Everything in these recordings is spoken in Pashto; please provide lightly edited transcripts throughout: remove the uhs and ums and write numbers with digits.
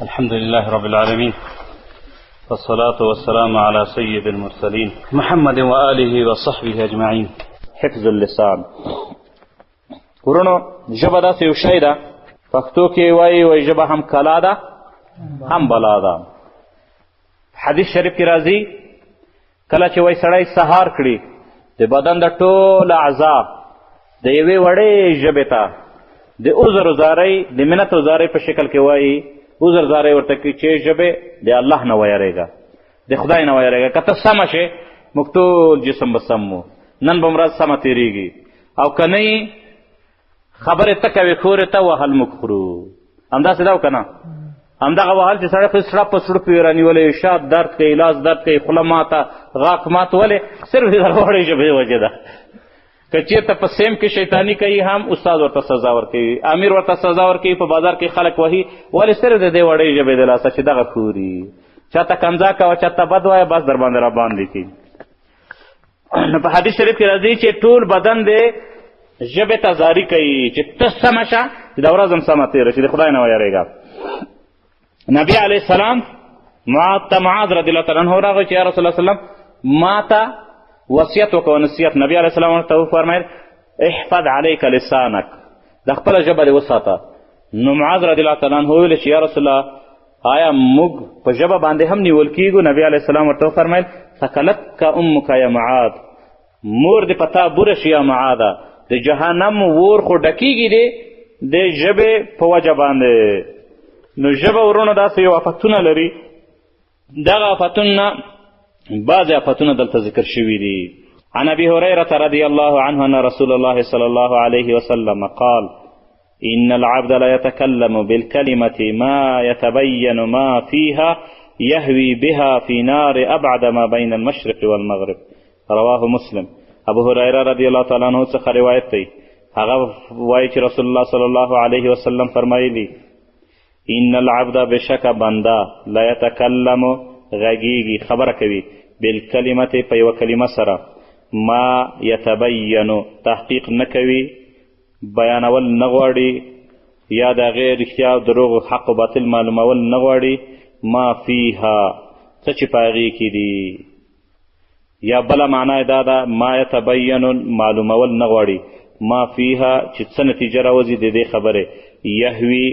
الحمد لله رب العالمين، والصلاة والسلام على سيد المرسلين محمد وآله وصحبه أجمعين. حفظ اللسان. ورونو، ژبه داسې یو شی ده، پښتو کې وایي وایي ژبه هم کلا ده هم بلا ده. حدیث شریف کې راځي کله چې وایي سړی سهار کړي د بدن د ټول اعضا د یوې وړې ژبې ته د عذر زارۍ، د منت زارۍ په شکل کې وایي، عذر زارۍ ورته کوي چې ژبې د الله نه ویرېږه، د خدای نه ویرېږه، که ته سمه شې موږ ټول جسم به سم وو، نن به ورځ سمه تېرېږي، او که نه یې خبرې ته کوې ښورې ته وهل موږ خورو. همداسې ده او که نه؟ همدغه وهل چې سړی خو یې سړپ په سړپ وي رانیولی، شا درد کوي، لاس درد کوي، خوله ماته، غاښ مات، ولې؟ صرف د دغه وړې ژبې وجې ده. که چېرته په سیم کې شیطاني کوي هم استاد ورته سزا ورکوي، امیر ورته سزا ورکوي، په بازار کې خلک وهي، ولې؟ صرف د دې وړې ژبې د لاسه چې دغه ښوري. چاته کنځا کوه، چاته بد وایه، بس در باندې راباندې کوي. نو په حدیث شریف کې راځي چې ټول بدن دې ژبې ته زاري کوي چې ته سمه شه چې دا ورځ هم سمه تېره شي، د خدای نه ویرېږه. نبی علیه السلام معاذ ته، معاذ رضی الله تعالی عنه راغی چې یا رسول الله صلی الله علیه وسلم ما ته وصیت وکړه، نصیحت. نبی علیه السلام ورته وفرمیل احفظ علیک لسانک، د خپله ژبه دې وساته. نو معاذ رضی الله تعالی عنه وویل چې یا رسول الله آیا موږ په ژبه باندې هم نیول کیږو؟ نبی علیه السلام ورته وفرمیل ثکلتک امک یا معاذ، مور دې په تا بوره شي یا معاذه، د جهنم ور خو ډکیږي دی د ژبې په وجه باندې. نو ژبه وروڼه داسې یو افتونه لري، دغه افتونه بعضې افتونه دلته ذکر شوي دي. عن ابي هريرة رضي الله عنه ان رسول الله صلى الله عليه وسلم قال إن العبد لا يتكلم بالكلمة ما يتبين ما فيها يهوي بها في نار أبعد ما بين المشرق والمغرب. رواه مسلم. ابو هريره رضی الله تعالی عنه څخه روایت دی، هغه وایي چې رسول الله صلی الله علیه وسلم فرمایلي ان العبد بشک بنده لا یتکلم غږیږي، خبره کوي، بالکلمة په یوه کلمه سره، ما یتبین تحقیق نه کوي، بیانول نه غواړي، یا د هغې رښتیا او دروغ، حق او باطل معلومول نه غواړي، ما فیها څه چې په هغې کې دي، یا بله معنا یې دا ده ما یتبین معلومول نه غواړي، ما فیها چې څه نتیجه راوځي د دې خبرې، یهوي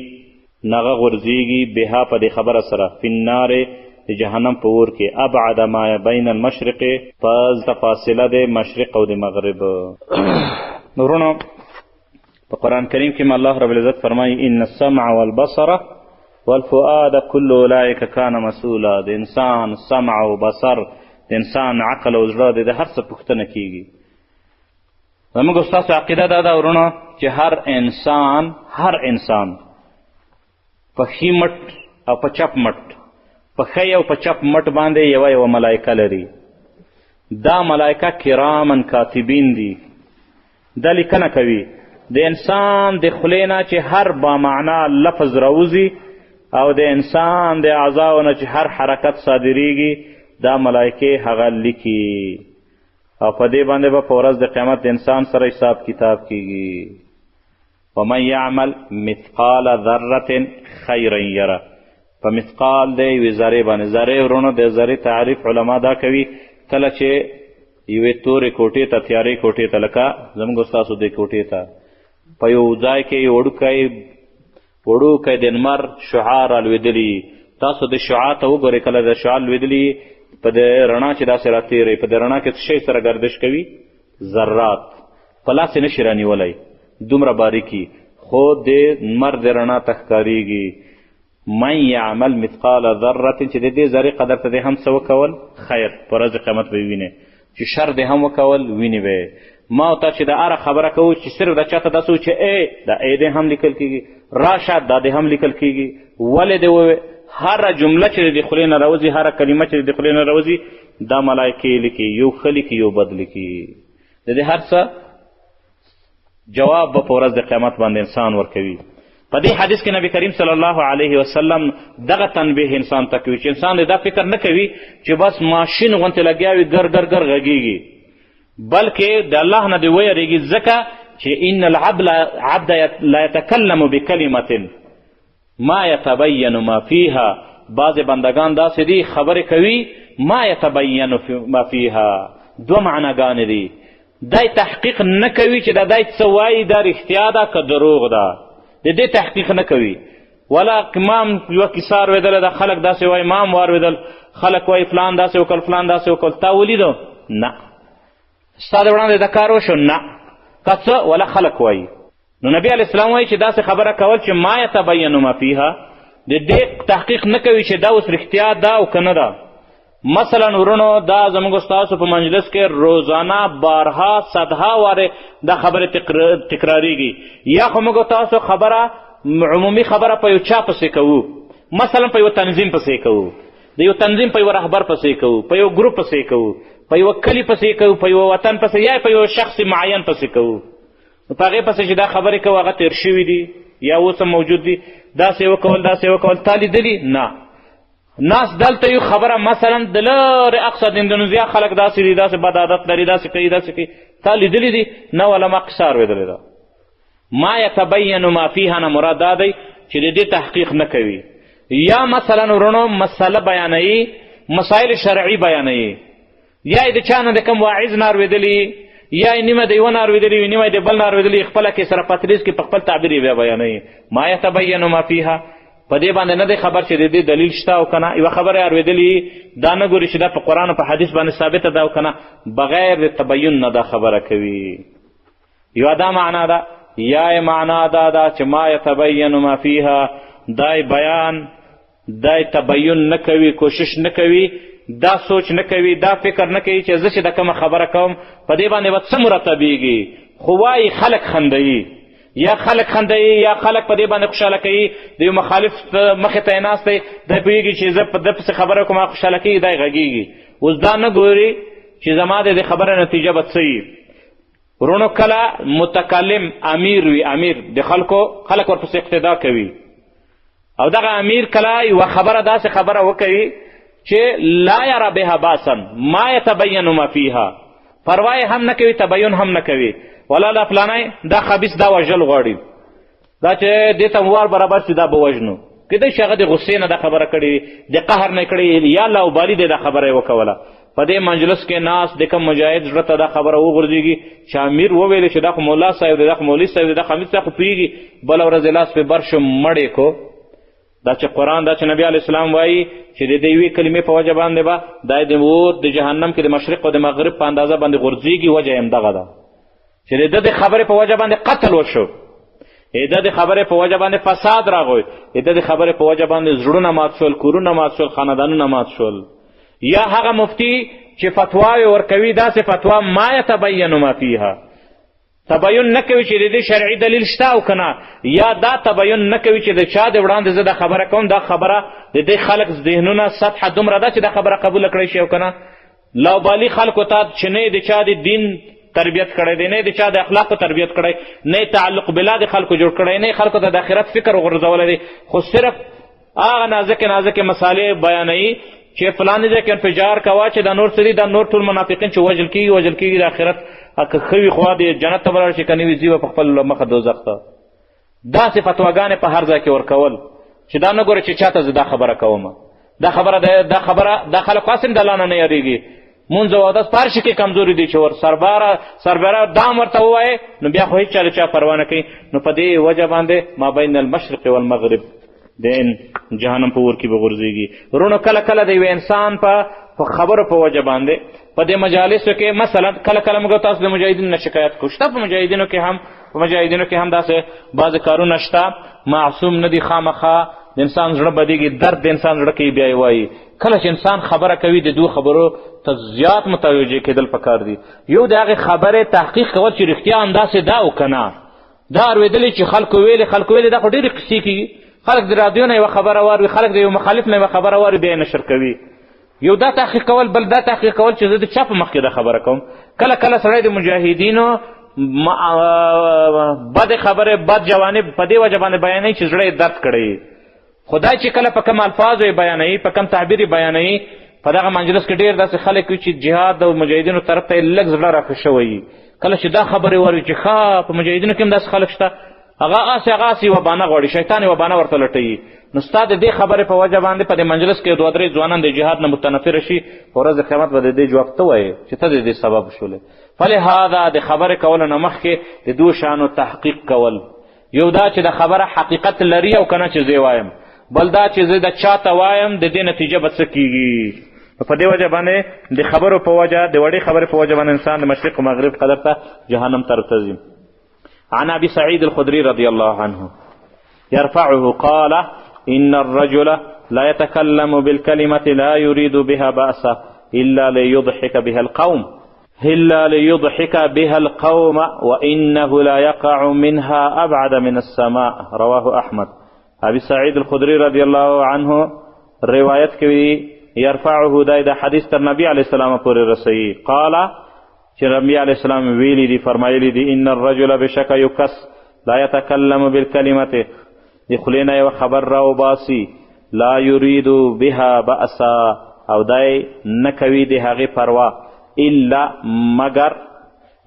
نغه غورځېږي، بها په دې خبره سره، فی النار د جهنم په اور کې، ابعد ما بین المشرق په فاصله د مشرق او د مغرب. وروڼو، په قرآن کریم کې الله رب العزت فرمایي ان السمع والبصر والفؤاد كل اولئک کان مسؤولا. د انسان سمع او بصر، د انسان عقل او زړه، د هر څه پوښتنه کیږي. زموږ ستاسو عقیده دا ده وروڼو چې هر انسان، هر انسان په ښي مټ او په چپ مټ، په ښی او په چپ مټ باندې یوه یوه ملایکه لري. دا ملایکه کراما کاتبین دي، دا لیکنه کوي د انسان د خولې نه چې هر بامعنا لفظ راوځي او د انسان د اعضاو نه چې هر حرکت صادریږي، دا ملایکې هغه لیکي، او په دې باندې به په ورځ د قیامت د انسان سره حساب کتاب کیږي. ومن یعمل مثقال ذرة خیرا یره. په مثقال د یوې ذرې باندې، ذرې وروڼو د ذرې تعریف علما دا کوي کله چې یوې تورې کوټې ته، تیارې کوټې ته، لکه زموږ ستاسو دې کوټې ته، په یو ځای کې یو وړوکی د لمر شعاع رالوېدلي، تاسو د شعاع ته وګورئ، کله د شعاع لوېدلي په د رڼا چې داسې راتېرئ، په د رڼا کې څه شی سره ګردش کوي؟ ذرات. په لاس یې نشي رانیولی، دومره باریکي، خو د لمر د رڼا ته ښکارېږي. من یعمل مثقال ذرة، چې د دې ذرې قدر ته دې هم څه وکول خیر، په ورځ قیامت به یې وینې، چې شر دې هم وکول وینې به یې. ما او تا چې د هره خبره کوو چې صرف د چا ته داسې چې ای دا ای دې هم لیکل کېږي، راشه دا دې هم لیکل کېږي، ولې دې ووې، هره جمله چې د خولې نه راوځي، هره کلمه چې د خولې نه راوځي، دا ملایکې لیکي، یو ښه لیکي یو بد لیکي. د دې هر څه جواب به په ورځ د قیامت باندې انسان ورکوي. په دې حدیث کې نبی کریم صلی الله علیه وسلم دغه تنبیه انسان ته کوي چې انسان دا فکر نه کوي چې بس ماشین غونتې لګیا وي ګر ګر ګر غږیږي، بلکې د الله نه دې ویرېږي، ځکه چې ان العبد لا يتکلم بکلمة، ما یتبین ما فیها، بعضې بندګان داسې دي خبرې کوي ما یتبین ما فیها، دوه معناګانې دي. دی تحقیق نه کوي چې دا دی څه وایي، دا رښتیا ده که دروغ ده، د دې تحقیق نه کوي. ولا امام یوه کیسه اورېدلې ده، خلک داسې وایي، امام واورېدل، خلک وایي فلان داسې وکړل، فلان داسې وکړل، تا ولیدو؟ نه. ستا د وړاندې دا کار وشو؟ نه. که څه؟ ولا خلک وایي. نو نبی علیه السلام وایي چې داسې خبره کول چې ما یتبین ما فیها، د دې تحقیق نه کوي چې دا اوس رښتیا ده او که نه ده. مثلا ورونو دا زموږ ستاسو په مجلس کې روزانه بارها صدها وارې دا خبرې تکراریږي. یا خو موږ تاسو خبره عمومي خبره په یو چا پسې کوو، مثلا په یو تنظیم پسې کوو، د یو تنظیم په یو رهبر پسې کوو، په یو ګروپ پسې کوو، په یو کلي پسې کوو، په یو وطن پسې، یا په یو شخص معین پسې کوو. نو په هغې پسې چې دا خبرې کوو هغه تېر شوي دي یا اوس هم موجود دي، داسې یې وکول، داسې یې وکول، تا لیدلي؟ نه. ناس دلته یو خبره مثلا د لرې اقصا د اندونیزیا خلک داسې دي، داسې بد عادت لري، داسې کوي، داسې کوي، تا لیدلي دي؟ نه ولا ما قصه اورېدلې ده. ما یتبین ما فیها نه مراد دا دی چې د دې تحقیق نه کوي. یا مثلا ورونو مسله بیانوي، مسایل شرعي بیانوي، یا یې د چا نه د کوم واعظ نه اورېدلي، یا یې نیمه د یوه نه اورېدلي وي، نیمه یې د بل نه اورېدلي، خپله کې سره پتریز کې په خپل تعبیر یې بیا بیانوي. ما یتبین ما فیها، په دې باندې نه دی خبر چې د دې دلیل شته او که نه. یوه خبره یې اورېدلي، دا نه ګوري چې دا په قرآن او په حدیث باندې ثابته ده او که نه، بغیر د تبین نه دا خبره کوي. یوه دا معنا ده. یا یې معنا دا ده چې ما یتبین ما فیها، دا یې بیان، دا یې تبین نه کوي، کوشش نه کوي، دا سوچ نه کوي، دا فکر نه کوي چې زه چې دا کومه خبره کوم په دې باندې به څه مرتبېږي. خو وایي خلک خندوي، یا خلک خندوي، یا خلک په دې باندې خوشحاله کوي. د یو مخالف مخې ته یې ناست دی، دی پوهېږي چې زه په ده پسې خبره کوم، هغه خوشحاله کوي، دی غږېږي. اوس دا نه ګوري چې زما د دې خبرې نتیجه به څه وي. ورونو کله متکلم امیر وي، امیر د خلکو، خلک ورپسې اقتدا کوي، او دغه امیر کله یوه خبره داسې خبره وکوي چې لا یرا بها باسا ما یتبین ما فیها، پروا یې هم نه کوي، تبین هم نه کوي. ولا دا فلانی دا خبیث دا وژل غواړي، دا چې دې ته وار برابر شي دا به وژنو. کیدای شي هغه د غصې نه دا خبره کړې وي، د قهر نه کړې وي، یا لاوبالي دی دا خبره یې وکوله. په دې مجلس کې ناست د کوم مجاهد زړه ته دا خبره وغورځېږي چې امیر وویل چې دا خو مولا صاحب دی، دا خو مولوي صاحب دی، دا خو امیر صاحب خو پوهېږي، بله ورځ یې لاس پرې بر شو، مړ یې کړو. دا چې قرآن، دا چې نبی علیه السلام وایي چې د دې یوې کلمې په وجه باندې به دا د اور د جهنم کې د مشرق او د مغرب په اندازه باندې غورځېږي، وجه یې همدغه ده چې د ده د خبرې په وجه باندې قتل وشو، د ده د خبرې په وجه باندې فساد راغی، د ده د خبرې په وجه باندې زړونه مات شول، کورونه مات شول، خاندانونه مات شول. یا هغه مفتي چې فتواوې ورکوي، داسې فتوا ما یتبین ما فیها، تبین نه کوي چې د دې شرعي دلیل شته او که نه، یا دا تبین نه کوي چې د چا د وړاندې زه دا خبره کوم، دا خبره د دې خلک ذهنونه سطحه دومره ده چې دا خبره قبوله کړی شي او که نه. لاوبالي خلکو ته چې نه د چا د دین تربیت کړی دی، نه د چا د اخلاقو تربیت کړی، نه تعلق بالله د خلکو جوړ کړی، نه خلکو ته د آخرت فکر وغورځولی دی، خو صرف هغه نازکې نازکې مسالې بیانوي چې فلاني ځای کې انفجار کوه، چې دا نور څه دي، دا نور ټول منافقین چې وژل کېږي، وژل کېږي، د آخرت که ښه وي خو د جنت ته به لاړ شي، که نه وي ځي به په خپل مخه دوزخ ته. داسې فتواګانې په هر ځای کې ورکول چې دا نه ګوره چې چا ته زه دا خبره کوم، دا خبره دا خبره دا خلک خو هسې هم د الله نه نه یارېږي، مونځ او اودس په هر شي کې کمزوري دي، چې ور سرباره دام ورته ووایې نو بیا خو هېچا د چا پروا نه کوي. نو په دې وجه باندې ما بین المشرق والمغرب د جهنم په اور کې به غورځېږي. وروڼو کله کله د یوه انسان په خبرو په وجه باندې په دې مجالسو کې مثلا کله کله موږ تاسو د مجاهدینو نه شکایت کوو، شته په مجاهدینو کې هم، په مجاهدینو کې هم داسې بعضې کارونه شته، معصوم نه دي، خامخا د انسان زړه بدېږي، درد د انسان زړه کوي، بیا یې وایي. کله چې انسان خبره کوي د دوو خبرو ته زیات متوجه کېدل پکار دي. یو د هغې خبرې تحقیق کول چې رښتیا همداسې ده او که نه. دا اورېدلې چې خلکو ویلې، خلکو ویلې، دا خو ډېرې قصې کېږي. خلک د رادیو نه یوه خبره واوري، خلک د یو مخالف نه یوه خبره واوري، بیا یې نشر کوي. یو دا تحقیق کول، بل دا تحقیق کول چې زه د چا په مخ کې دا خبره کوم. کله کله سړی د مجاهدینو بد خبرې، بد جوانب په دې وجه باندې بیانوي چې زړه یې درد کړی. خدای چې کله په کوم الفاظو یې بیانوي، په کوم تعبیر یې بیانوي، په دغه مجلس کې ډېر داسې خلک وي چې جهاد او مجاهدینو طرف ته یې لږ زړه راښه شوی. کله چې دا خبرې واوري چې ښه په مجاهدینو کې هم داسې خلک شته، هغه هسې هغه هسې یوه بانه غواړي، شیطان یوه بانه ورته لټوي. نو ستا د دې خبرې په وجه باندې په دې مجلس کې دوه درې ځوانان د جهاد نه متنفر شي، په ورځ د قیامت به د دې جواب ته وایې چې ته د دې سبب شولې. فلهذا د خبرې کولو نه مخکې د دوو شیانو تحقیق کول، یو دا چې د خبره حقیقت لري او که نه چې زه وایم، بل دا چې زه د چا ته وایم د دې نتیجه به څه کیږي. په دې وجه باندې د خبرو په وجه، د وړې خبرې په وجه باندې انسان د مشرق او مغرب قدر ته جهنم طرف ته ځي. عن ابي سعيد الخدري رضي الله عنه يرفعه قال إن الرجل لا يتكلم بالكلمة لا يريد بها بأسا إلا ليضحك بها القوم إلا ليضحك بها القوم وإنه لا يقع منها أبعد من السماء. رواه أحمد. ابي سعيد الخدري رضي الله عنه روایت کوي، يرفعه دا د حدیث تر نبی علیه السلام پورې رسوي، قال چې نبی علیه السلام ویلي دي، فرمایلي دي، ان الرجل بشکه یو کس لا یتکلم بالکلمة، د خولې نه یوه خبر راوباسي، لا یرید بها بأسا، او دی نه کوي د هغې پروا، الا مګر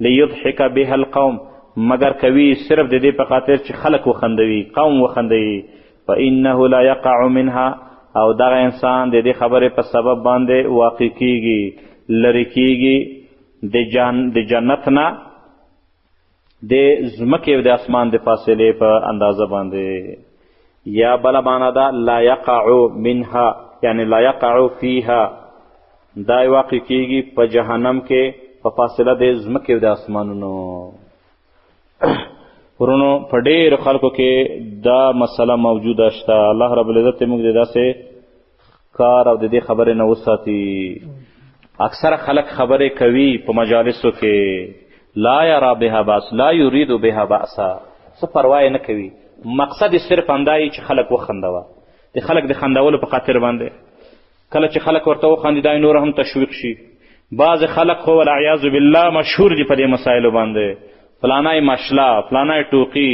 لیضحک بها القوم، مګر کوي صرف د دې په خاطر چې خلک وخندوي، قوم وخندوي. فإنه لا يقع منها، او دغه انسان د دې خبرې په سبب باندې واقع کیږي، لرې کیږي د جنت نه د ځمکې او د اسمان د فاصلې په اندازه باندې. یا بله معنا ده لا یقع منها، یعنی لا یقع فیها، دا واقع کیږي په جهنم کې په فاصله د ځمکې او د اسمانونو. ورونو په ډېرو خلکو کې دا مسله موجوده شته. الله رب العزت موږ د داسې کار او د دې خبرې نه وساتي. اکثره خلک خبرې کوي په مجالسو کې، لا یرا بها باس، لا یرید بها بأسا، څه پروا یې نه کوي، مقصد یې صرف همدا یي چې خلک وخندوه، د خلک د خندولو په خاطر باندې. کله چې خلک ورته وخاندي دا نور هم تشویق شي. بعضې خلک خو والعیاذ بالله مشهور دي په دې مسایلو باندې، فلانی مشله، فلانی ټوقي،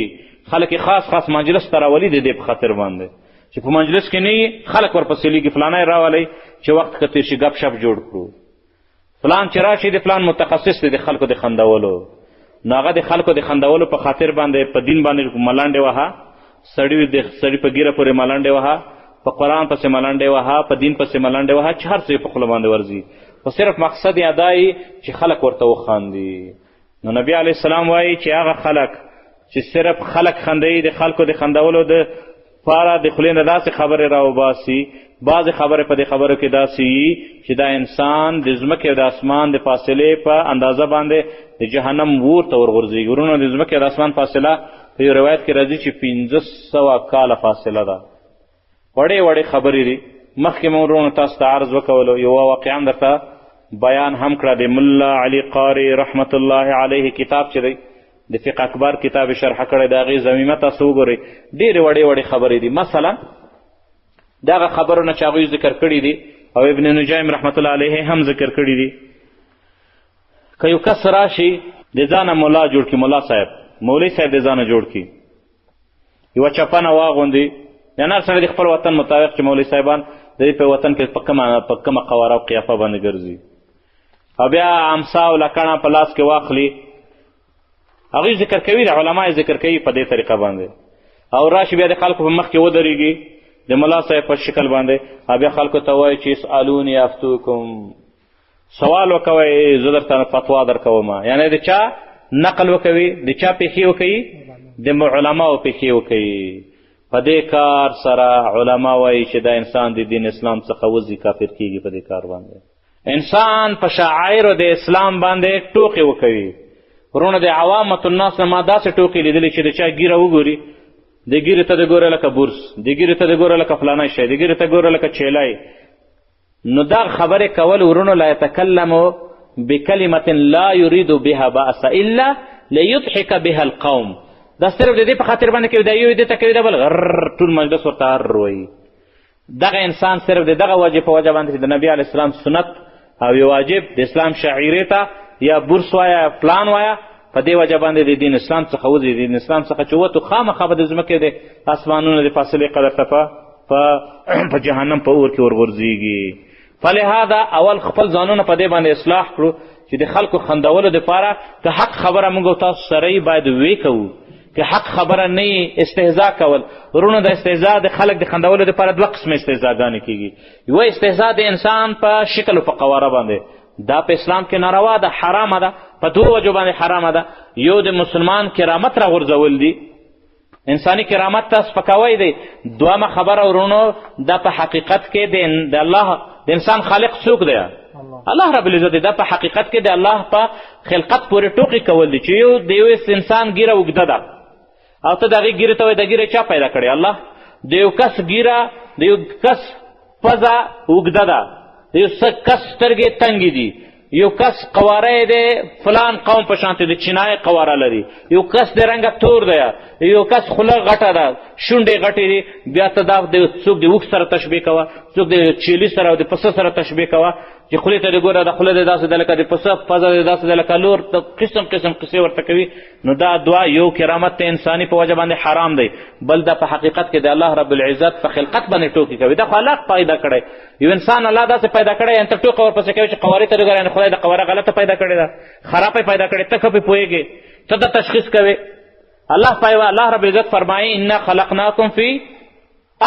خلک یې خاص خاص مجلس ته راولي د دې په خاطر باندې چې په مجلس کې نه یي خلک ورپسې لیږي، فلانی راولئ چې وخت که تېر شي ګپ شپ جوړ کړو، فلان چې راشي د فلان متخصص دی د خلکو د خندولو، نو هغه د خلکو د خندولو په خاطر باندې په دین باندې ملنډې وهه، سړي د سړي په ږیره پورې ملنډې وهه، په قرآن پسې ملنډې وهه، په دین پسې ملنډې وهه، چې هر څه یې په خوله باندې ورځي، خو صرف مقصد یې دا یي چې خلک ورته وخاندي. نو نبی علیه السلام وایي چې هغه خلک چې صرف خلک خندوي، د خلکو د خندولو د پاره د خولې نه داسې خبرې راوباسي، بعضې خبرې په دې خبرو کې داسې وي چې دا انسان د ځمکې او د اسمان د فاصلې په اندازه باندې د جهنم ور ته ورغورځېږي. وروڼه د ځمکې او د اسمان فاصله په یو روایت کې راځي چې 500 کاله فاصله ده. وړې وړې خبرې دي. مخکې مې وروڼو تاسو ته عرض وکولو، یوه واقعه هم درته بیان هم کړه، د ملا علي قاري رحمت الله علیه کتاب چې دی د فقه اکبر کتاب یې شرح کړی، د هغې ضمیمه تاسو وګورئ، ډېرې وړې وړې خبرې دي. مثلا دغه خبرو نه چې هغوی ذکر کړي دي او ابن نجیم رحمت الله علیه هم ذکر کړي دي، که یو کس راشي د ځانه ملا جوړ کړي، ملا صاحب مولوي صاحب د ځانه جوړ کړي، یوه چپنه واغوندي، یعنې هر سړی د خپل وطن مطابق چې مولوي صاحبان د دې په وطن کې په کومه قواره او قیافه باندې ګرځي، او بیا امسا او لکڼه په لاس کې واخلي، هغوی ذکر کوي، د علما یې ذکر کوي په دې طریقه باندې، او راشي بیا د خلکو په مخ کې ودرېږي د ملا صاحب په شکل باندې، او بیا خلکو ته وایي چې اسألوني افتوکم، سوال وکوئ زه درته فتوا درکوم. یعنې د چا نقل وکوي، د چا پېښې وکوي، د علماو پېښې وکوي. په دې کار سره علما وایي چې دا انسان د دین اسلام څخه وځي، کافر کیږي په دې کار باندې. انسان په شعائرو د اسلام باندې ټوقې وکوي. وروڼه د عوامة الناس نه ما داسې ټوقې لیدلې چې د چا ږیره وګوري، د ږیرې ته د ګوره لکه بورس، د ږیرې ته د ګوره لکه فلانی شی، د ږیرې ته ګوره لکه چیلی. نو دا خبرې کول ورونو لا یتکلم بکلمة لا یرید بها بأس الا لیضحک بها القوم، دا صرف د دې په خاطر باندې کوي، دا یو دې ته کوي، دا بل غر ټول مجلس ورته هر وایي. دغه انسان صرف د دغه وجې په وجه باندې چې د نبي علیه السلام سنت او یو واجب د اسلام شعیرې ته یا بورس وایه یا پلان وایه، په دې وجه باندې د دین اسلام څخه وځي. د دین اسلام څخه چې ووتو خامخا به د ځمکې د اسمانونو د فاصلې قدر ته په جهنم په اور کې ورغورځېږي. فلهذا اول خپل ځانونه په دې باندې اصلاح کړو چې د خلکو خندولو دپاره که حق خبره موږ او تاسو سره یي باید ویې کوو، که حق خبره نه یي استهزا کول. وروڼو د استهزا د خلک د خندولو دپاره دوه قسمه استهزاګانې کیږي. یوه استهزا د انسان په شکل او په قواره باندې، دا په اسلام کې ناروا ده، حرامه ده، په دوو وجو باندې حرامه ده. یو د مسلمان کرامت راغورځول دي، انساني کرامت ته سپکاوی دی. دویمه خبره وروڼو دا په حقیقت کې د الله د انسان خالق څوک دی؟ الله رب العزت دی. دا په حقیقت کې د الله په خلقت پورې ټوقې کول دي چې یو د یو انسان ږیره اوږده ده او ته د هغې ږیرې ته وایې دا ږیره چا پیدا کړې؟ الله. د یو کس ږیره، د یو کس پزه اوږده ده، د یو کس سترګې تنګې دي، یو کس قواره یې دی فلان قوم په شانتې د چینایې قواره لري، یو کس د رنګه تور دی، یو کس خوله غټه ده، شونډې غټې دي. بیا ته دا د څوک د اوښ سره تشبیه کوه، څوک د چیلي سره او د پسه سره تشبیه کوه چې خولې ته دې ګوره د خوله دې داسې ده لکه د پسه، پزه دې داسې ده لکه لور، د قسم قسم قصې ورته کوي. نو دا دعا یو کرامت ته انساني په وجه باندې حرام دی، بل دا په حقیقت کې د الله رب العزت په خلقت باندې ټوکې کوي. دا خو الله پیدا کړی یو انسان، الله داسې پیدا کړی یعنې ته ټوکه ورپسې کوي چې قوارې ته وګوره، یعنې خدای د قواره غلطه پیدا کړې ده، خرابه پیدا کړې، ته ښه پرې پوهېږې، ته دا تشخیص کوې. الله پایوه الله رب العزت فرمایي انا خلقناکم فی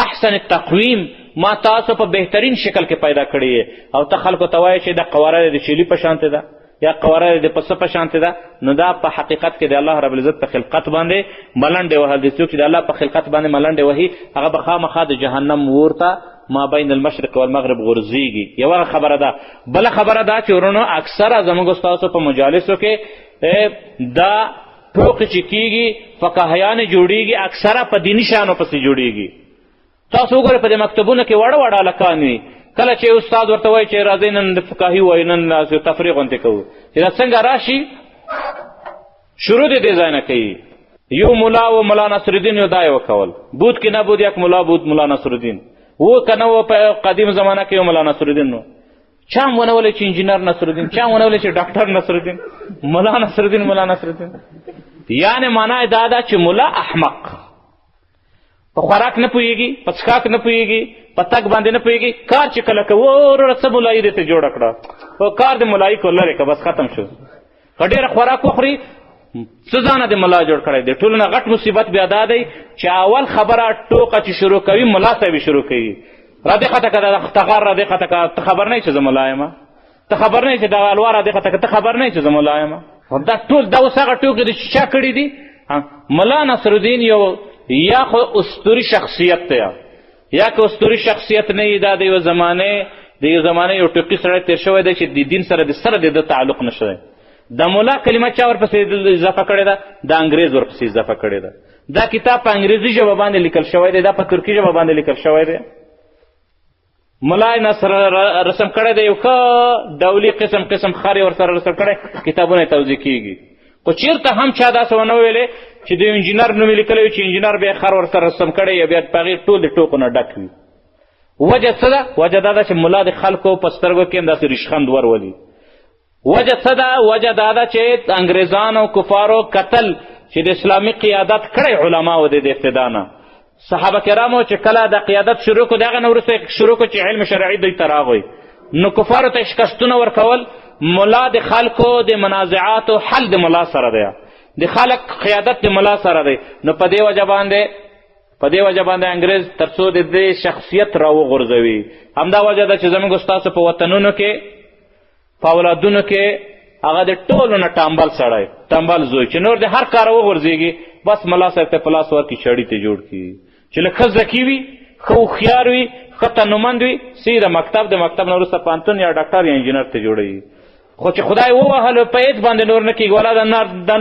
احسن التقویم، ما تاسو په بهترین شکل کې پیدا کړی او ته خلکو ته وایې چې دا قواره د چیلي په شانتې ده یا قواره د پسه په شانتې ده. نو دا په حقیقت کې د الله رب العزت په خلقت باندې ملنډې وهل دي. څوک چې د الله په خلقت باندې ملنډې وهي هغه به خامخا د جهنم اور ته ما بین المشرق والمغرب غورځېږي. یوه خبره ده. بله خبره دا چې وروڼو اکثره زموږ ستاسو په مجالسو کې دا ټوقې چې کیږي، فقهیانې جوړیږي، اکثره په دیني شیانو پسې جوړیږي. تاسو وګورئ په دې مکتبونو کې واړه واړه هلکان وي، کله چې استاد ورته وایي چې راځئ نن د فکاهي وایو، نن داسې تفریح غوندې کوو، چې دا څنګه راشي شروع دې دې ځای نه کوي. یو ملا و ملا نصرالدین یو دا یې وکول، بود کې نه بود یک ملا بود ملا نصرالدین و که نه و په قدیم زمانه کې یو ملا نصرالدین و. چا هم ونه ویل چې انجینر نصرالدین، چا هم ونه ویل چې ډاکټر نصرالدین، ملا نصرالدین، ملا نصرالدین. یعنې معنا یې دا ده چې ملا احمق، په خوراک نه پوهېږي، په څښاک نه پوهېږي، په تګ باندې نه پوهېږي. کار چې کله کوي وروره څه ملایي دې ته جوړه کړه، خو کار د ملایي کو لرې که بس ختم شو. که ډېره خوراک وخوري څه ځانه د ملا جوړ کړی دی. ټولو نه غټ مصیبت بیا دا دی چې اول خبره ټوقه چې شروع کوي ملا صاحب یې شروع کوي، را دې خطه که دا تغار را دې خطه که ته خبر نه یې چې زه ملا یم، ته خبر نه یې چې دا الوا را دې خطه که ته خبر نه یې چې زه ملا یم. دا ټول دا اوس هغه ټوکې دي چې چا کړي دي. ملا نصرالدین یو یا خو اسطوري شخصیت دی، یا که اسطوري شخصیت نه وي، دا د یو زمانې د یو زمانې یو ټوقي سړی تېر شوی دی چې د دین سره د سره د ده تعلق نشته دی. د مولا کلمه چا ورپسې اضافه کړې ده؟ د انګرېز ورپسې اضافه کړې ده. دا کتاب په انګریزي ژبه باندې لیکل شوی دی، دا په ترکي ژبه باندې لیکل شوی دی. ملا یې نصر رسم کړی دی، یو ښه ډولي قسم قسم خر یې ورسره رسم کړی، کتابونه یې توزیع کیږي. خو چېرته هم چا داسې ونه ویلې چې د انجینر نوم یې لیکلی وي چې انجینر بیا خر ورسره رسم کړی یا بیا په هغې ټول د ټوکو نه ډک وي. وجه څه ده؟ وجه دا ده چې ملا د خلکو په سترګو کې همداسې ریشخند ورولي. وجه څه ده؟ وجه دا ده چې انګریزانو کفارو قتل چې د اسلامي قیادت کړی علماو د ابتدا نه صحابه کرامو چې کله د قیادت شروع کړو د هغه نه وروسته شروع کړو چې علم شرعي دوی ته راغی، نو کفارو ته شکستونه ورکول. ملا د خلکو د منازعاتو حل د ملا سره دی، د خلک قیادت د ملا سره دی. نو په دې وجه باندې په دې وجه باندې انګرېز تر څو د دې شخصیت راوغورځوي. همدا وجه ده چې زموږ ستاسو په وطنونو کې په اولادونو کې هغه د ټولو نه ټامبل سړی، ټامبل زوی چې نور د هر کاره وغورځېږي، بس ملا صاحب ته په لاس ورکړي چړي ته جوړ کړي، چې لږ ښه ذکي وي، ښه هوښیار وي، ښه تنومند وي، سیده مکتب، د مکتب نه وروسته پوهنتون یا ډاکټر یا انجینر ته جوړوي. خو چې خدای ووهلو په هېڅ باندې نور نه کېږي، ولا د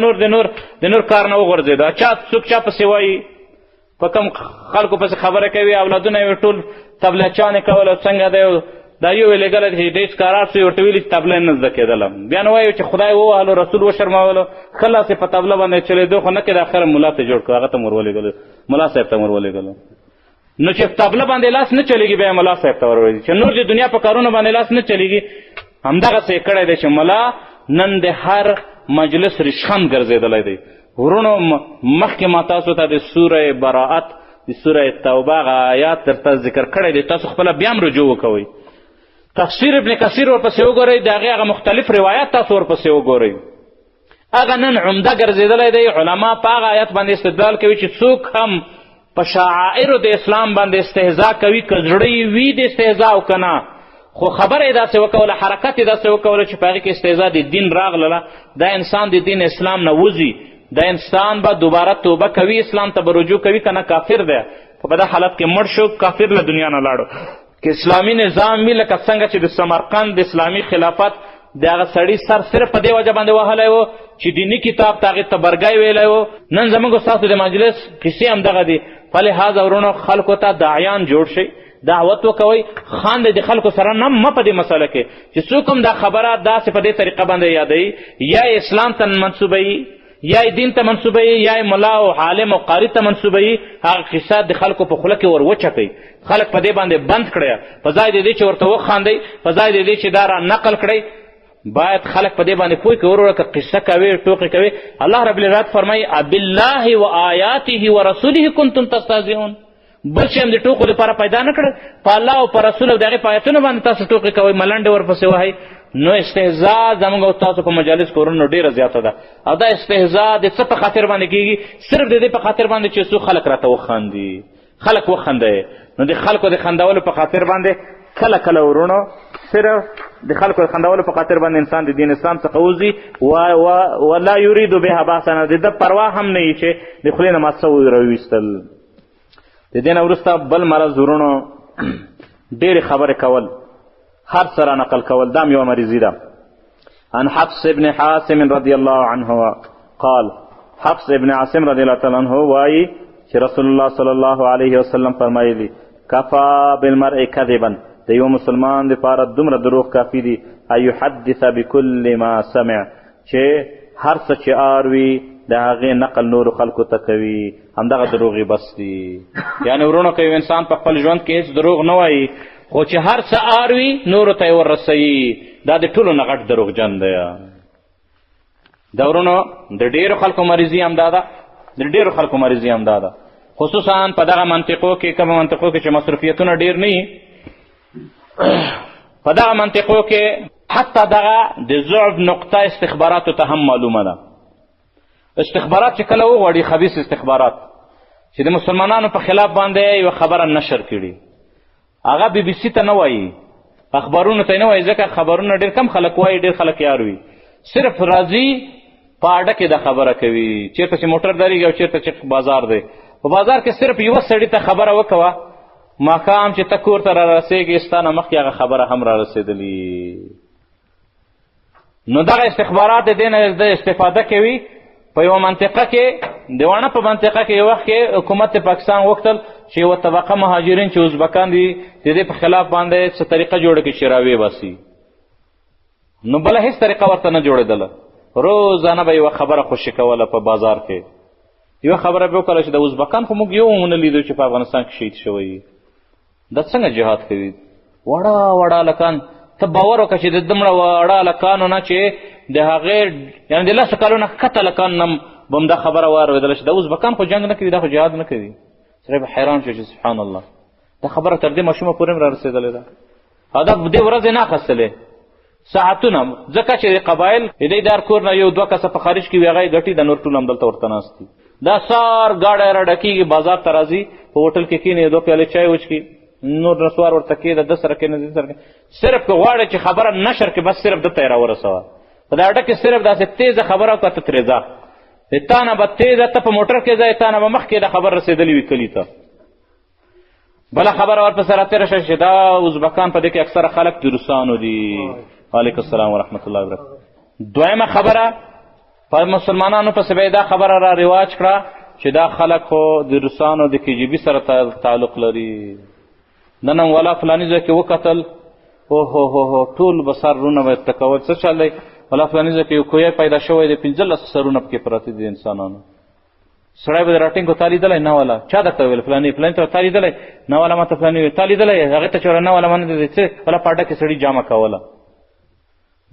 نور د نور د نور کار نه وغورځېده. چا څوک چا پسې وایي، په کم خلکو پسې خبره کوي، اولادونه یې ټول تبلچان یې کول او څنګه دی دا یو یې لېږلی چې ډېر کارار سو یې ورته ویلي چې تبله یې نه زده کېدله. بیا نو وایو چې خدای ووهلو رسول وشرمولو، ښه لاس یې په تبله باندې چلېدو خو نه کېده، اخر ملا ته جوړ کړو، هغه ته مې ورولېږلو، ملا صاحب ته مې ورولېږلو. نو چې تبله باندې لاس نه چلېږي بیا یې ملا صاحب ته ورولېږي، چې نور د دنیا په کارونو باندې لاس نه چلېږي. همدغسې یې کړی دی چې ملا نن د هر مجلس ریشخند ګرځېدلی دی. وروڼو مخکې ما تاسو ته د سوره براءت د سوره توبه هغه آیات درته ذکر کړی دی، تاسو خپله بیا هم رجوع وکوئ. تفسیر ابن کثیر ورپسې وګورئ، د هغې هغه مختلف روایات تاسو ورپسې وګورئ. هغه نن عمده ګرځېدلی دی. علما په هغه آیت باندې استدلال کوي چې څوک هم په شعائرو د اسلام باندې استهزا کوي، که زړه یې وي د استهزا او که نه، خو خبره یې داسې وکوله، حرکت یې داسې وکوله چې په هغې کې استهزا د دین راغلله، دا انسان د دین اسلام نه وځي، دا انسان به دوباره توبه کوي، اسلام ته به رجوع کوي، که نه کافر دی. که په دا حالت کې مړ شو، کافر له دنیا نه لاړو. که اسلامي نظام وي، لکه څنګه چې د سمرقند د اسلامي خلافت د هغه سړي سر صرف په دې وجه باندې وهلی و چې دیني کتاب ته هغې ته برګی ویلی و. نن زموږ ستاسو د مجلس قصې همدغه دي. فلهذا وروڼو، خلکو ته داعیان جوړ شئ، دعوت وکوئ، خان د خلکو سره نه مه په دې مسله کې چې څوک هم دا خبره داسې په دې طریقه باندې یادوي، یا اسلام ته منسوبوي، یا یې دین ته منسوبوي، یا یې ملا او عالم او قاري ته منسوبوي، هغه قصه د خلکو په خوله کې ور وچکوي، خلک په دې باندې بند کړی، په ځای د دې چې ورته وخاندئ، په ځای د دې چې دا را نقل کړئ، باید خلک په دې باندې پوه کړي. وروره که قصه کوې، ټوقې کوې، الله رب العزت فرمایي ابالله و آیاته و رسوله کنتم تستهزئون. بل شی هم د ټوقو دپاره پیدا نه کړل، په الله او په رسول او د هغې په آیتونو باندې تاسو ټوقې کوئ، ملنډې ورپسې وهئ. نو استهزا زموږ او تاسو په مجالس کورونو ډېره زیاته ده، او دا استهزا د څه په خاطر باندې کېږي؟ صرف د دې په خاطر باندې چې څو خلک راته وخاندي، خلک وخندوي. نو د خلکو د خندولو په خاطر باندې کله کله وروڼو صرف د خلکو د خندولو په خاطر باندې انسان د دین اسلام څخه وځي، ولا یرید بها بحثا، د ده پروا هم نه وي چې د خولې نه ما څه راویستل. د دې نه وروسته بل مرض وروڼو ډېرې خبرې کول، هر څه را نقل کول، دا هم یوه مریضي ده. عن حفص ابن عاصم رضی الله عنه قال، حفص ابن عاصم رضی الله تعالی عنه وایي چې رسول الله صلی الله علیه وسلم فرمایلي کفا بالمرء کذبا، د یو مسلمان دپاره دومره دروغ کافي دي، ان یحدث بکل ما سمع، چې هر څه چې اروي د هغې نقل نورو خلکو ته کوي، همدغه دروغ یې بس دي. یعنې وروڼو، که یو انسان په خپل ژوند کې هېڅ دروغ نه وایي، خو چې هر څه اروي نورو ته یې ورسوي، دا د ټولو نه غټ دروغجن دی. د وروڼو د ډېرو خلکو مریضي همدا ده، د ډېرو خلکو مریضي همدا ده، خصوصا په دغه منطقو کې، کومو منطقو کې چې مصروفیتونه ډېر نه وي، په دغه منطقو کې حتی دغه د ضعف نقطه استخباراتو ته هم معلومه ده. استخبارات چې کله وغواړي، خبیث استخبارات چې د مسلمانانو په خلاف باندې یوه خبره نشر کړي، هغه بي بي سي ته نه وایي، اخبارونو ته نه وایي، ځکه خبرونه ډېر کم خلک وایي، ډېر خلک یار وي، صرف راځي په اډه کې دا خبره کوي، چېرته چې موټر درېږي او چېرته چې بازار دی، په بازار کې صرف یوه سړي ته خبره وکوه، ماښام چې ته کور ته رارسېږې ستا نه مخکې هغه خبره هم رارسېدلي. نو دغه استخبارات د دې نه د استفاده کوي. په یوه منطقه کې، د واڼه په منطقه کې یو وخت کې حکومت پاکستان غوښتل چې یوه طبقه مهاجرین چې ازبکان دي د دې په خلاف باندې څه طریقه جوړه کړي چې راویې باسي. نو بله هېڅ طریقه ورته نه جوړېدله. روزانه به یوه خبره خوشې کوله په بازار کې، یوه خبره به وکړه چې د ازبکان خو موږ یو ونه لیدو چې په افغانستان کې شهید شوی، دا څنګه جهاد کوي؟ وړه وړه هلکان، ته باور وکړه چې د دومره وړه هلکانو نه چې د هغې یعنې د لسو کالو نه ښکته هلکان نه به هم دا خبره واورېدله چې دا ازبکان خو جنګ نه کوي، دا خو جهاد نه کوي. سړی به حیران شو چې سبحان الله، دا خبره تر دې ماشومه پورې هم را رسېدلې ده، او دا دې ورځې نه اخیستلې ساعتونه، ځکه چې قبایل د دې دار کور نه یو دوه کسه په خارج کې وي، هغه یې ګټي، د نور ټول همدلته ورته ناست دي. دا سار ګاډی را ډکېږي، بازار ته راځي، په هوټل کې کښېني، دوه پیالې چای وڅښي، نور نسوار ورته کښېده، ده سره کښېنه، ده سره کښېنه. صرف که غواړې چې خبره نشر کړې، بس صرف ده ته یې راورسوه. په دا اډه کې صرف داسې تېزه خبره وکړه، ته ترې ځه، د تا نه به تېزه، ته په موټر کې ځه، تا نه به مخکې دا خبر رسېدلې وي کلي ته. بله خبره ورپسې راتېره شوه چې دا ازبکان په دې کې اکثره خلک د روسانو دي. وعلیکم السلام ورحمت الله وبرکاته. دویمه خبره په مسلمانانو پسې به یې دا خبره را رواج کړه چې دا خلک خو د روسانو د کی جي بي سره تعلق لري. نن هم ولا فلاني ځای کې وکتل، اوهو هو هو، ټول به سرونه به یې ټکول، څه چل دی؟ ولا فلاني ځای کې یو کوی پیدا شوی دی، 15 سرونه پکې پراته دي انسانانو. سړی به د راټینګ کو تا لیدلی نه والا، چا درته ویل فلاني فلاني ته تا لیدلی نه والا، ما ته فلاني ویل تا لیدلی، هغې ته چې ولا نه والا ما نه دی څه ولا په اډه کې سړي جامه کوله.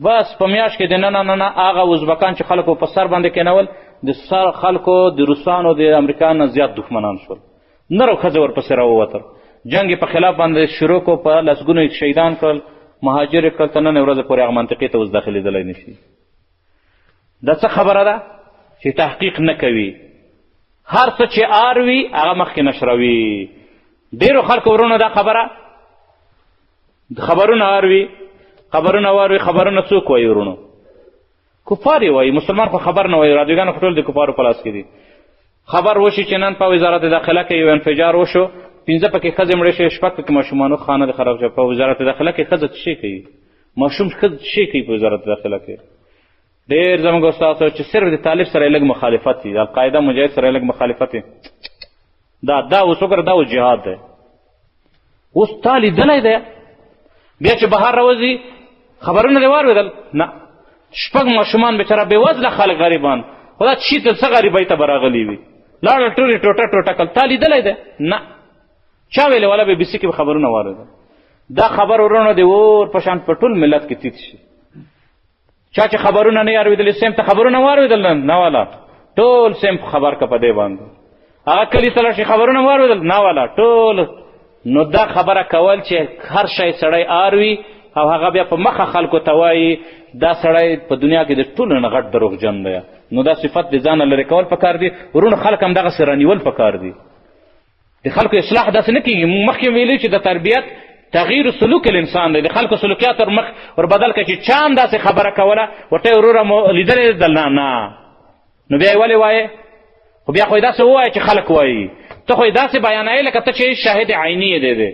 بس په میاشت کې د نه نه نه نه هغه ازبکان چې خلکو په سر باندې کېنول، د سر خلکو د روسانو د امریکا نه زیات دښمنان شول، نر او ښځې ورپسې راووتل، جنګ یې په خلاف باندې شروع کړو، په لسګونو یې شهیدان کړل، مهاجر یې کړل، تر ننې ورځې پورې هغه منطقې ته اوس داخلېدلی نه شي. دا څه خبره ده چې تحقیق نه کوي، هر څه چې اروي هغه مخکې نشروي. ډېرو خلکو ورونو دا خبره خبرونه اروي، خبرونه واروي. خبرونه څوک وایي ورونو؟ کفار یې وایي، مسلمان خو خبر نه وایي. رادیوګانو خو ټول د کفارو په لاس کې دي. خبر وشي چې نن په وزارت داخله کې یو انفجار وشو، 5 پکې ښځې مړې شوې، 6 پکې ماشومانو، خانه دې خراب شوه. په وزارت داخله کې ښځه څه شی کوي؟ ماشوم ښځه څه شی کوي په وزارت داخله کې؟ ډېر زموږ استاد چې صرف د طالب سره یې لږ مخالفت وي، د القاعده مجاهد سره یې لږ مخالفت وي، دا دا اوس وګوره، دا اوس جهاد دی. اوس تا لیدلی دی، بیا چې بهر راوځي خبرونه دې واورېدل؟ نه، 6 ماشومان بېچاره بېوزله خلک غریبان، خو دا چي ته څه غریبۍ ته به راغلي وي، لاړل ټولې ټوټه ټوټه کړل. تا لیدلی دی؟ نه. چا ویلې؟ والا بي بي سي کې به خبرونه واورېدل. دا خبر ورونه د اور په شان په ټول ملت کې تیت شي. چا چې خبرونه نه اورېدلي سیم ته خبرونه واورېدل؟ نه والا، ټول سیم خبر که په دې باندې. هغه کلي ته لاړ شي خبرونه واورېدل؟ نه والا، ټول. نو دا خبره کول چې هر شی سړی اروي او هغه بیا په مخه خلکو ته وایي، دا سړی په دنیا کې د ټولو نه غټ دروغجن دی. نو دا صفت د ځانه لرې کول پکار دي وروڼو. خلک همدغسې رانیول پکار دي. د خلکو اصلاح داسې نه کېږي. موږ مخکې ویلي چې د تربیت تغییر سلوک الانسان دی، د خلکو سلوکیات ور مخ ور بدل کړه. چې چا هم داسې خبره کوله ورته یې وروره مو لیدلې ده؟ نه نه. نو بیا یې ولې وایې؟ خو بیا خو یې داسې ووایه چې خلک وایي، ته خو یې داسې بیانوې لکه ته چې شاهد عیني یې دی. دی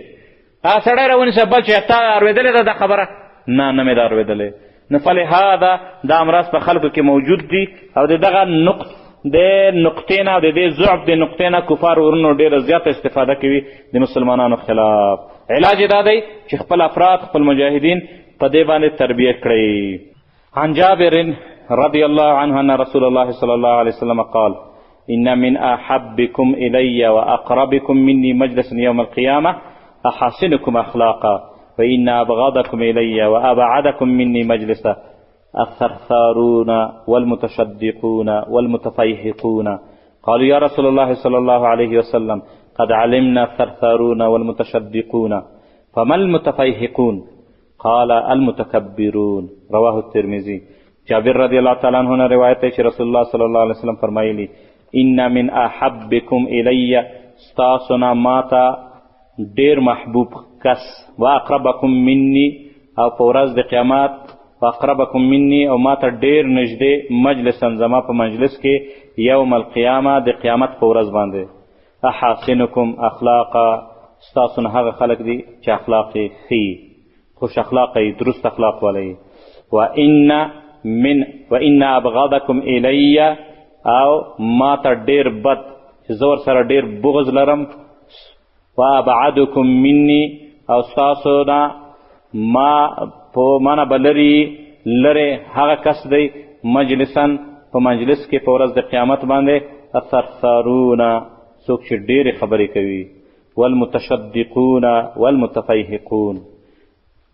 هغه سړی راونیسه بل چې تا اورېدلې ده دا خبره؟ نه، نه مې ده اورېدلې. نو فلهذا دا امراض په خلکو کې موجود دي، او د دغه نقط د نقطې نه، د دې ضعف د نقطې نه کفار ورونو ډېره زیاته استفاده کوي د مسلمانانو خلاف. علاج یې دا دی چې خپل افراد، خپل مجاهدین په دې باندې تربیه کړئ. عن جابر رضی الله عنه أن رسول الله صلى الله عليه وسلم قال: إن من أحبكم إلي وأقربكم مني مجلسا يوم القيامة أحسنكم أخلاقا، وإن أبغضكم إلي وأبعدكم مني مجلسا الثرثارون والمتشدقون والمتفيهقون. قالوا: يا رسول الله صلى الله عليه وسلم، قد علمنا الثرثارون والمتشدقون، فما المتفيهقون؟ قال: المتکبرون. رواه الترمذي. جابر رضی الله تعالی عنہ نه روایت دی چې رسول الله صلی الله علیه وسلم فرمایلی: ان من احبکم الی، ستاسو نه ماته ډیر محبوب کس، واقربکم مني، او په ورځ د قیامت واقربکم مني، او ماته ډیر نږدې مجلسا، زما په مجلس کې یوم القیامه، د قیامت په ورځ باندې، احاسنکم اخلاقا، ستاسو نه هغه خلک دي چې اخلاق یې ښه وي، خوش اخلاقه یي، درست اخلاق والا یي. وان ابغضکم الی، او ما ته ډېر بد چې زه ورسره ډېر بغض لرم، وابعدکم مني، او ستاسو نه ما په ما نه به لرې لرې هغه کس دی مجلسا، په مجلس کې په ورځ د قیامت باندې، الثرثارون، څوک چې ډېرې خبرې کوي، والمتشدقون والمتفیهقون.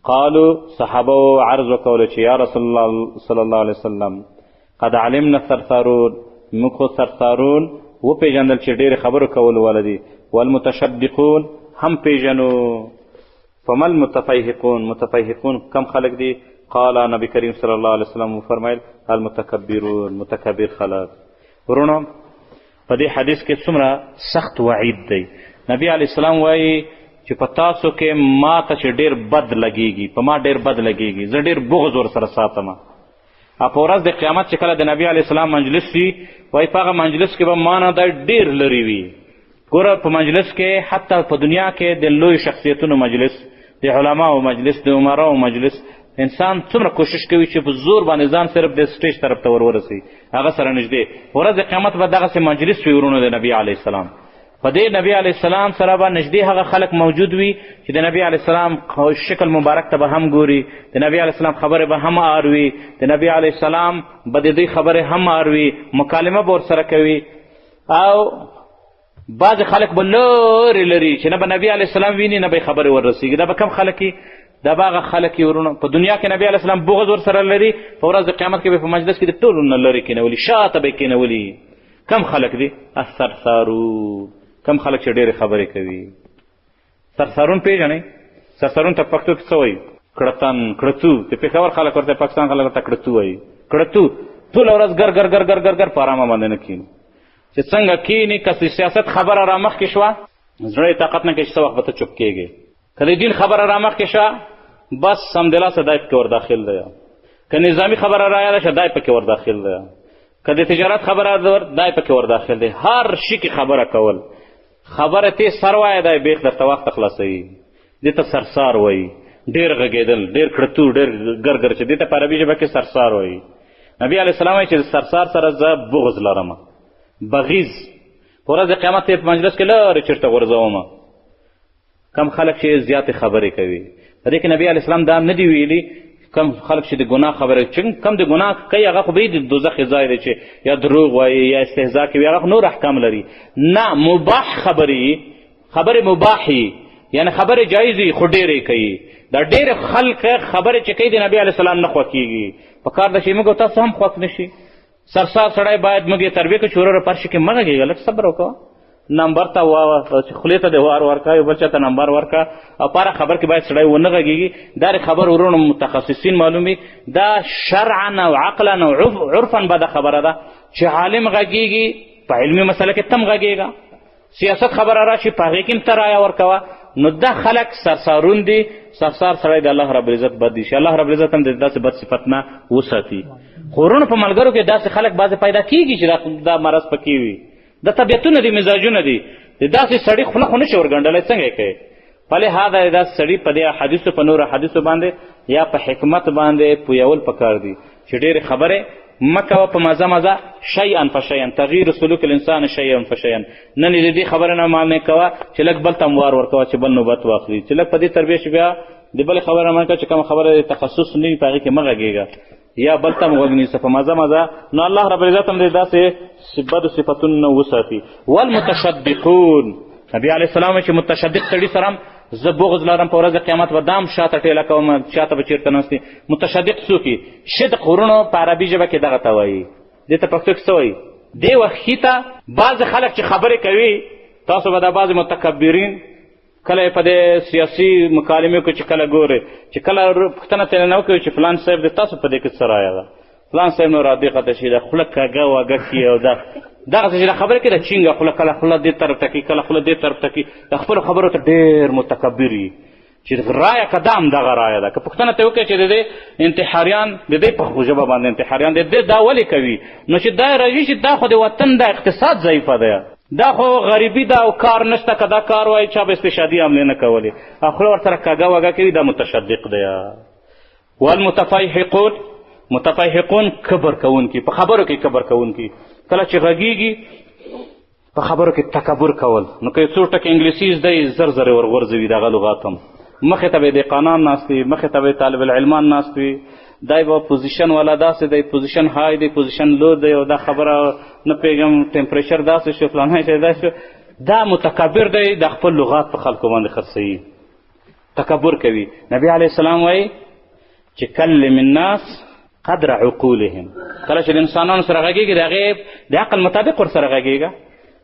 قالو، صحابه عرض وکولو چې یا رسول الله صلی الله علیه وسلم، قد علمنا الثرثارون، موږ خو ثرثارون وپېژندل چې ډېرې خبرو کولو والا دي، والمتشدقون هم پېژنو، فما المتفیهقون؟ متفیهقون کم خلک دي؟ قال، نبی کریم صلی الله علیه وسلم وفرمایل: المتکبرون، متکبر خلک. وروڼو، په دې حدیث کې څومره سخت وعید دی. نبی علیه السلام وایي چې په تاسو کې ما ته چې ډېر بد لګېږي، په ما ډېر بد لګېږي، زه ډېر بغض ورسره ساتم. او په ورځ د قیامت چې کله د نبی علیه السلام مجلس وي، وایي په هغه مجلس کې به ما نه دی ډېر لرې وي. ګوره، په مجلس کې، حتی په دنیا کې د لویو شخصیتونو مجلس، د علماو مجلس، د عمراو مجلس، انسان څومره کوشش کوي چې په زور باندې ځان صرف د سټیج طرف ته ور ورسوي، هغه سره نږدې. ورځ د قیامت به دغسې مجلس وي وروڼو د نبي علیه السلام. په دې نبی علیه السلام سره به نږدې هغه خلک موجود وي چې د نبی علیه السلام شکل مبارک ته به هم ګوري، د نبی علیه السلام خبرې به هم اروي، د نبی علیه السلام به د دوی خبرې هم اروي، مکالمه به ورسره کوي. او بعضې خلک به لرې لري چې نه به نبی علیه السلام ویني، نه به یې خبرې وررسېږي. دا به کم خلک وي؟ دا به هغه خلک وي وروڼه په دنیا کې نبی علیه السلام بغض ورسره لري، په ورځ د قیامت کې به په مجلس کې د ټولو نه لرې کښېنولي، شاته به یې کښېنولي. کم خلک دي؟ الثرثارون، کم خلک چې ډېرې خبرې کوي. ثرثارون پېژنئ؟ ثرثارون ته پښتو کې څه وایي؟ کړتن، کړتو. د پېښور خلک ورته، پاکستان خلک ورته کړتو وایي. کړتو ټوله ورځ ګر ګر ګر ګر ګر ګر په ارامه باندې نه کښېني. چې څنګه کښېني، که سیاست خبره رامخکې شوه، زړه یې طاقت نه کوي چې څه وخت به ته چوپ کېږې. که د دین خبره رامخکې شوه، بس سمدلاسه دی پکې ورداخل دی. که نظامي خبره رایاده شه، دی پکې ورداخل دی. که د تجارت خبره دی پکې ورداخل دی. هر شي کې خبره کول، خبره تې سر وایه، دی بیخ درته وخته خلاصوي. دې ته سرسار وایي. ډېر غږېدل، ډېر کړتو، ډېر ګرګر، چې دې ته په عربي ژبه کې سرسار وایي. نبی علیه السلام وایي چې سرسار سره زه بغض لرم، بغیض. په ورځ د قیامت په مجلس کې لرې چېرته غورځوم. کم خلک چې زیاتې خبرې کوي، په دې کې نبی علیه السلام دا نه دي ویلي کم خلک چې د ګناه خبرې، چې کم د ګناه کوي هغه خو به د دوزخ ځای دی، چې یا دروغ وایي یا استهزا کوي، هغه خو نور احکام لري. نه، مباح خبرې، خبرې مباح یعنی خبرې جایز وي خو ډېرې کوي. دا ډېر خلک خبرې چې کوي د نبی علیه السلام نه خوښېږي. په کار ده چې موږ تاسو هم خوښ نه شي. سرسار سړی باید موږ یې تربیه کړو چې وروره په هر شي کې مه غږېږه، لږ صبر وکړه، نمبر ته چې خولې ته دې وار ورکړه، یو بل چا ته نمبر ورکړه، او په هره خبر کې باید سړی ونه غږېږي. دا خبر وروڼو متخصصین معلوم وي، دا شرعا او عقلا او عرفا بده خبره ده چې عالم غږېږي په علمي مسله کې تم غږېږه، سیاست خبره راشي په هغې کې هم ته رایه ورکوه. نو دا خلک سرسارون دي. سرسار سړی د الله رب العزت بد دي شي، الله رب العزت هم د داسې بد صفت نه وساتي. خو وروڼو په ملګرو کې داسې خلک بعضې پیدا کېږي چې دا مرض پکې وي، د طبیعتونه دي، مزاجونه دي. د داسې سړي خوله خو نشي ورګنډلی، څنګه یې کوې؟ فلهذا د داسې سړي په دې احادیثو، په نورو احادیثو باندې یا په حکمت باندې پویول پکار دي چې ډېرې خبرې مه کوه په مزه مزه، شیئا فشیئا، تغییر سلوک الانسان شیئا فشیئا. نن یې د دې خبرې نه معنی کوه چې لږ بل ته هم وار ورکوه چې بل نوبت واخلي، چې لږ په دې تربیه شي، بیا د بلې خبرې نه منع کوه چې کومه خبره د تخصص نه وي په هغې کې مه غږېږه، یا بل ته هم غوږ نیسه په مزه مزه. نو الله رب العزت هم دې داسې بدو صفتونو نه وساتي. والمتشدقون، نبی علیه السلام چې متشدق سړي سره هم زه بغض لرم، په ورځ قیامت به دام شاته ټیله کوم، شاته به چېرته ناست. متشدق څوک؟ شدق وروڼو په عربي ژبه کې دغه ته وایي. دې ته پښتو کې څه وایي؟ دې وحشي ته بعضې خلک چې خبرې کوي، تاسو به دا بعضې متکبرین کله یې په دې سیاسي مکالمې کې چې کله ګورئ، چې کله پوښتنه ترې نه وکړي چې فلان صاحب د تاسو په دې کې څه رایه ده، فلان صاحب نو رادیقه شي، د خوله کږه وږه کړي، او دا دغسې چې د خبرې کوي د چینګه خوله کله خوله دې طرف ته کوي، کله خوله دې طرف ته کوي، د خپلو خبرو ته ډېر متکبر وي چې رایه که دا همدغه رایه ده. که پوښتنه ترې وکړي چې د دې انتحاریان د دې په ژبه باندې انتحاریان د دې دا ولې کوي، نو چې دا راځي چې دا خو د وطن د اقتصاد ضعیفه دی، دا خو غریبي ده او کار نشته، که دا کار وای چا به استشهادي حملې نه کولې، او خوله ورسره کږه وږه کوي، دا متشدق دی. والمتفیحقون، متفیحقون کبر کوونکي، په خبرو کې کبر کوونکي، کله چې غږېږي په خبرو کې تکبر کول. نو که یې څو ټکي انګلیسي زده یې زر زر یې ورغورځوي دغه لغات هم. مخې ته به یې دهقانان ناست وي، مخې ته به یې طالب العلمان ناست وي، دی به پوزیشن والا داسې دی، پوزیشن های دی، پوزیشن لو دی، او دا خبره نه پوهېږم ټمپریچر داسې شو، فلانی شی داسې شو. دا متکبر دی، د خپل لغات په خلکو باندې خرڅوي، تکبر کوي. نبی علیه السلام وایي چې کلم الناس قدر عقولهم، کله چې د انسانانو سره غږېږي د هغې د عقل مطابق ورسره غږېږه.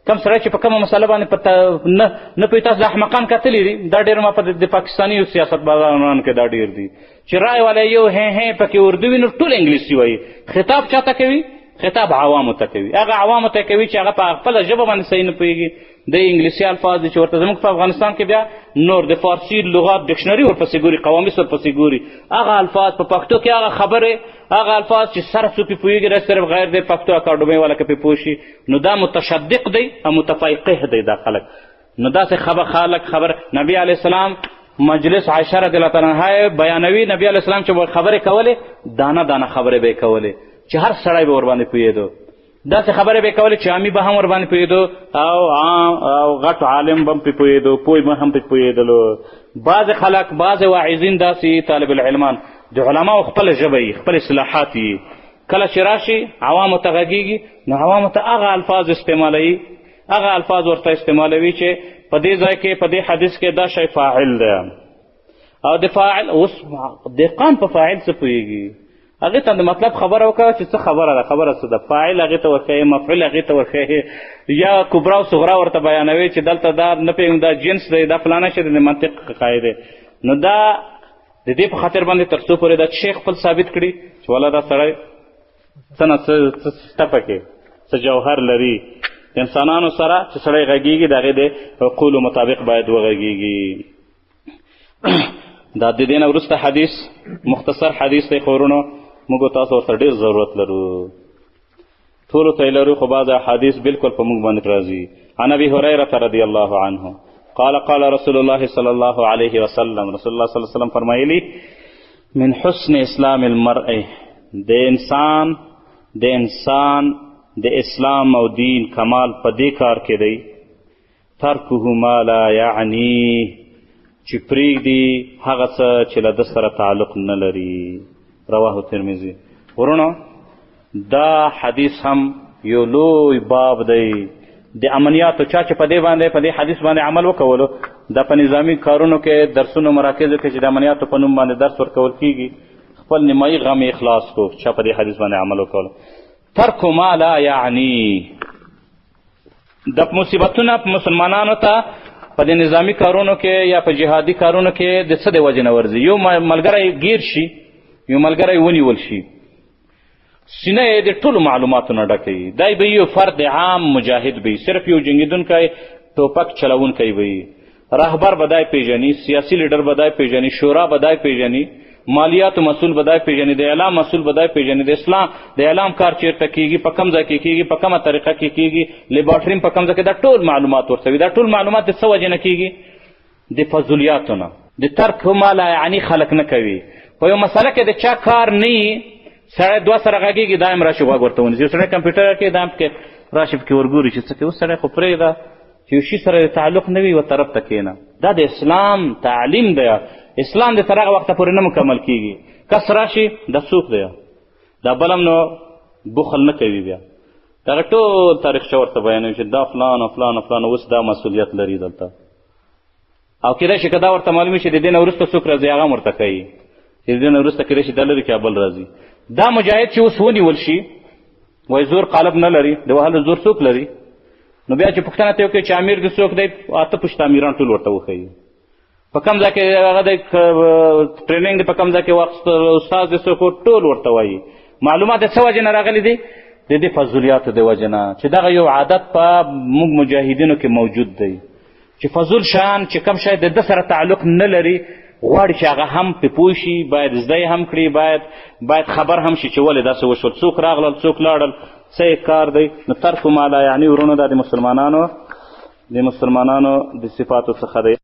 کم سړی چې په کومه مسله باندې په نه نه پوهېږي، تاسو د احمقان کتلي دي، دا ډېر ما په د پاکستاني سیاستمدارانو کې دا ډېر دي چې رای والا یو هې هې پکې اردو وي، نو ټول انګلیسي وایي. خطاب چا ته کوي؟ خطاب عوامو ته کوي. هغه عوامو ته کوي چې هغه په خپله ژبه باندې صحیح نه پوهېږي، د انګلیسي الفاظ دي چې ورته زموږ په افغانستان کې بیا نور د فارسي لغات ډکشنري ورپسې ګوري، قوامیس ورپسې ګوري، هغه الفاظ په پښتو کې هغه خبرې هغه الفاظ چې سر څوک پرې پوهېږي، دا صرف غیر دی پښتو اکاډمۍ والا که پرې پوه شي، نو دا متشدق دی او متفقه دی دا خلک. نو داسې خبر خلک خبر نبی علیه السلام مجلس عایشه رضی الله تعالی عنها بیانوي، نبی علیه السلام چې خبرې کولې دانه دانه خبرې به یې کولې چې هر سړی به ورباندې پوهېدو. داسې خبرې به یې کولې چې عامي به هم ورباندې پوهېدو او عام او غټ عالم به هم پرې پوهېدو، پوه به هم پرې پوهېدلو. بعضې خلک بعضې واعظین داسې طالب العلمان د علماو خپله ژبه یي، خپل اصلاحات یي، کله چې راشي عوامو ته غږېږي نو عوامو ته هغه الفاظ استعمالوي، هغه الفاظ ورته استعمالوي چې په دې ځای کې په دې حدیث کې دا شی فاعل دی او د فاعل اوس دهقان په فاعل څه پوهېږي؟ هغې ته د مطلب خبره وکړه چې څه خبره ده، خبره څه ده، فاعل هغې ته ورښیې، مفعول هغې ته ورښیې، یا کبرا او صغرا ورته بیانوي چې دلته دا نه پوهېږم دا جنس دی، دا فلانه شی دی، د منطق قاعده. نو دا د دې په خاطر باندې تر څو پورې دا شیخ خپل ثابت کړي چې والا دا سړی څه نه څه شته پکې، څه جوهر لري. د انسانانو سره چې سړی غږیږي د هغې د عقولو مطابق باید وغږیږي. دا د دې نه وروسته حدیث مختصر حدیث دی خو وروڼو موږ تاسو ورته ډېر ضرورت لرو، ټولو ته یې لرو، خو بعضې احادیث بالکل په موږ باندې راځي. عن ابي هريرة رضی الله عنه قال قال رسول الله صلی الله علیه وسلم، رسول الله صلی الله علیه وسلم فرمایلی من حسن اسلام المرء، د انسان د انسان د اسلام او دین کمال په دې کار کې دی، ترکه ما لا یعنی، چې پرېږدي هغه څه چې له ده سره تعلق نه لري. رواه ترمذي. وروڼو دا حدیث هم یو لوی باب دی د امنیاتو. چا چې په دې باندې په دې حدیث باندې عمل وکولو، دا په نظامي کارونو کې درسونو مراکزو کې چې د امنیاتو په نوم باندې درس ورکول کیږي، خپل نیمایي غم یې خلاص کو چا په دې حدیث باندې عمل وکولو. ترک ما لا یعنی، د مصیبتونه مسلمانانو ته په دې نظامي کارونو کې یا په جهادي کارونو کې د څه د وجې نه ورځي. یو ملګری ګیر شي، یو ملګری ونیول شي، سینه یې د ټولو معلوماتو نه ډکه وي، دی به یو فرد عام مجاهد به وي، صرف یو جنګېدونکی ټوپک چلوونکی به وي، رهبر به دی پېژني، سیاسي لیډر به دی پېژني، شورا به دی پېژني، مالیاتو مسؤل به دی پېژني، د اعلام مسؤل به دی پېژني، د اسلام د اعلام کار چیرته کیږي، په کوم ځای کې کیږي، په کومه طریقه کې کیږي، لیبارټریم په کوم ځای کې، دا ټول معلومات ورته وي. دا ټول معلومات د څه وجې نه کیږي؟ د فضولیاتو نه، د ترک ما لا یعنی خلک نه کوي. په یو مسله کې د چا کار نه وي، سړی دوه سره غږېږي، دا هم راشي غوږ ورته ونیسي. یو سړی کمپیوټر کې دا هم پکې راشي پکې ورګوري چې څه کوي. اوس سړی خو پرېږده چې یو شي سره تعلق نه وي یو طرف ته کښېنه. دا د اسلام تعلیم دی. اسلام د تر هغه وخته پورې نه مکمل کیږي. کس راشي دا څوک دی، دا بل هم نو بخل نه کوي، بیا دغه ټول تاریخچه ورته بیانوي چې دا فلان او فلان او فلان اوس دا مسؤلیت لري دلته. او کېدای شي که دا ورته معلوم شي د دې نه وروسته څوک راځي هغه هم ورته ښیي چې د دې نه وروسته کېدای شي دا لرې که بل راځي. دا مجاهد چې اوس ونیول شي، وایي زور قالب نه لري، د وهلو زور څوک لري؟ نو بیا چې پوښتنه ترې وکړي چې امیر دې څوک دی، اته پشته امیران ټول ورته وښیي. په کوم ځای کې هغه دی ټریننګ دی، په کوم ځای کې وخت استاد دې څوک، ټول ورته وایي. معلومات د څه وجې نه راغلي دي؟ د دې فضولیاتو د وجې نه چې دغه یو عادت په موږ مجاهدینو کې موجود دی چې فضول شیان چې کوم شی د ده سره تعلق نه لري غواړي چې هغه هم پرې پوه شي، باید زده یې هم کړي، باید خبر هم شي چې ولې داسې وشول، څوک راغلل، څوک لاړل، څه یې کار دی. نو ترک ما لا یعنی وروڼو دا د مسلمانانو د صفاتو څخه دی.